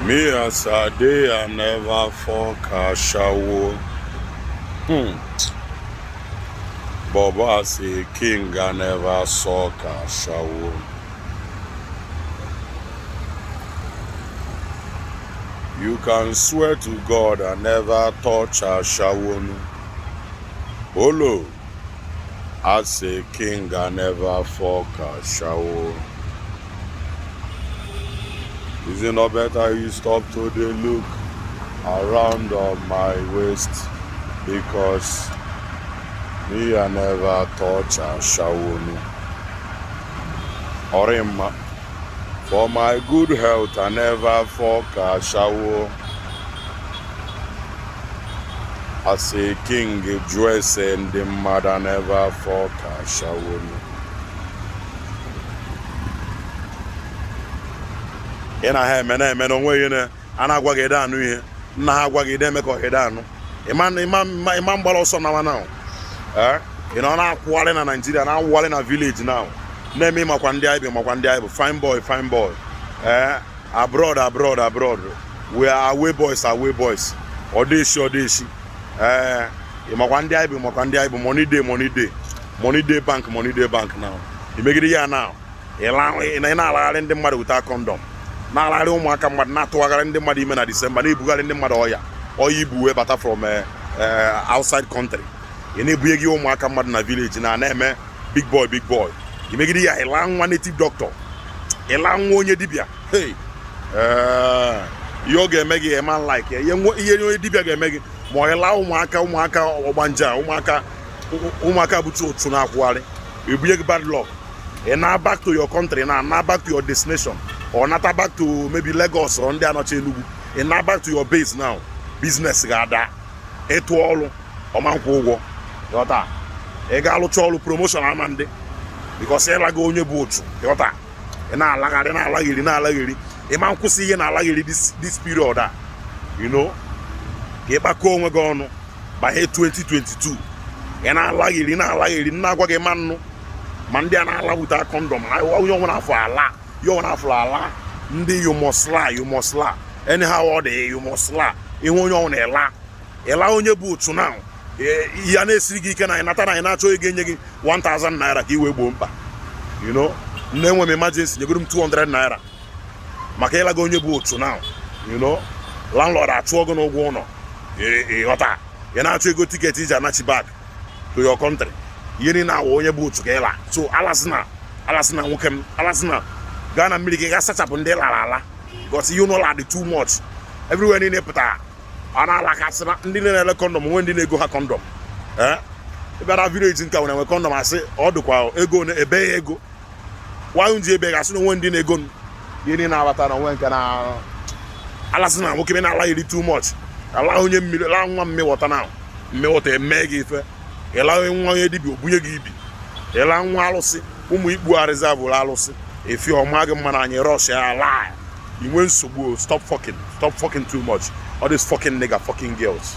Me as I dey, I never fuck ashawo. Bobo as a king, I never suck ashawo. You can swear to God I never touch ashawo. Olo, as a king, I never fuck ashawo. Is it not better you stop to dey look around on my waist because me I never touch ashawo. Ọrịmma, for my good health I never fuck ashawo. As a king jụọ ese ndị mmadụ I never fuck ashawo. Ị na ha eme na-eme na onwe ihe na a na-agwa gị ede anụ ihe nna ha agwa gị ede eme ka ọ ede anụ ịma ịma ịma mgbara ọsọ nawa na ee ị nọ na-akwụgharị na Naijiria na-awụgharị na village now na-eme ịmakwa ndị anyị bụ makwa ndị anyị bụ fine boy, fine boy, ee abroad, abroad, abroad, we are away boys, away boys, ọdịshi ọdịshi ee ịmakwa ndị anyị bụ makwa ndị anyị bụ money dey, money dey, money dey bank, money dey bank now. Imegide ya now ị na-alagharị ndị mmadụ without condom, na-alagharị ụmụaka mmadụ, na-atụgharị ndị mmadụ ime na Disemba, na-ebugharị ndị mmadụ ọya ọya ibu wee bata from outside country. Ị na-ebunye gị ụmụaka mmadụ na village na na-eme big boy, big boy. Imegide ya ịla nwa native doctor, ịla nwa onye dibịa. Hey, ihe ọ ga-eme gị ema like ihe onye dibịa ga-eme gị ma ọ ịla ụmụaka ụmụaka ọgbanja ụmụaka ụmụaka bụcha ụchụ na-akwụgharị ebunye gị bad luck. Ị na back to your country, na na back to your destination or nata back to maybe Lagos or ndị anọchi Enugu. Ị na back to your base now, business ga-ada, ịtụ ọrụ ọma nkwụ ụgwọ ghọta ị ga-alụcha ọrụ promotion ama ndị because ịlaga onye bụ ụchụ ghọta ị na-alagharị na-alagheri na-alagheri ịma nkwụsị ihe na-alagheri this period a ka ị kpakọọ onwe gị ọnụ banye 2022. Ị na-alagheri na-alagheri nna agwa gị ma nnụ ma ndị a na-ala without condom onye ọnwụ na-afọ ala ya ọnwụ na-afọ ala ndị you must lie, you must lie anyhow ọ dị, you must lie ihu onye ọnwụ na-ela ịla onye bụ ụchụ now ya na-esiri gị ike na ịnata na ị na-achọ onye ga-enye gị 1000 naira ka i wee gboo mkpa. Nne enwe m emergency, nyegoro m 200 naira maka ịlaga onye bụ ụchụ now. Landlord achụọ gị n'ụgwọ ụlọ ịghọta ị na-achọ ego ticket iji anachi back to your country. Ihe niile awa onye bụ ụchụ ka ịla so alasịna alasịna nwoke m alasịna gaa na mmiri gị gaa sachapụ ndị lara ala because ihe ụlọ dị too much everywhere niile pụtara ọ na-alakasị na ndị na-ele condom nwe ndị na-ego ha condom ee ịbịara village nke nwere nwe condom asị ọ dịkwa ego ebe ya ego nwanyị ji ebe gasị na onwe ndị na-ego ihe niile na-abata na onwe nke na alasị na nwoke na-ala iri too much ala onye mmiri la nwa mmịwọta na mmịwọta eme gị ife ịla nwa onye dibịa obunye gị ibi ịla nwa alụsị ụmụ ikpu arịza bụrụ alụsị efi ọma gị mma na anyị rush ya ala inwe nsogbu. Stop fucking, stop fucking too much, all these fucking nigga fucking girls.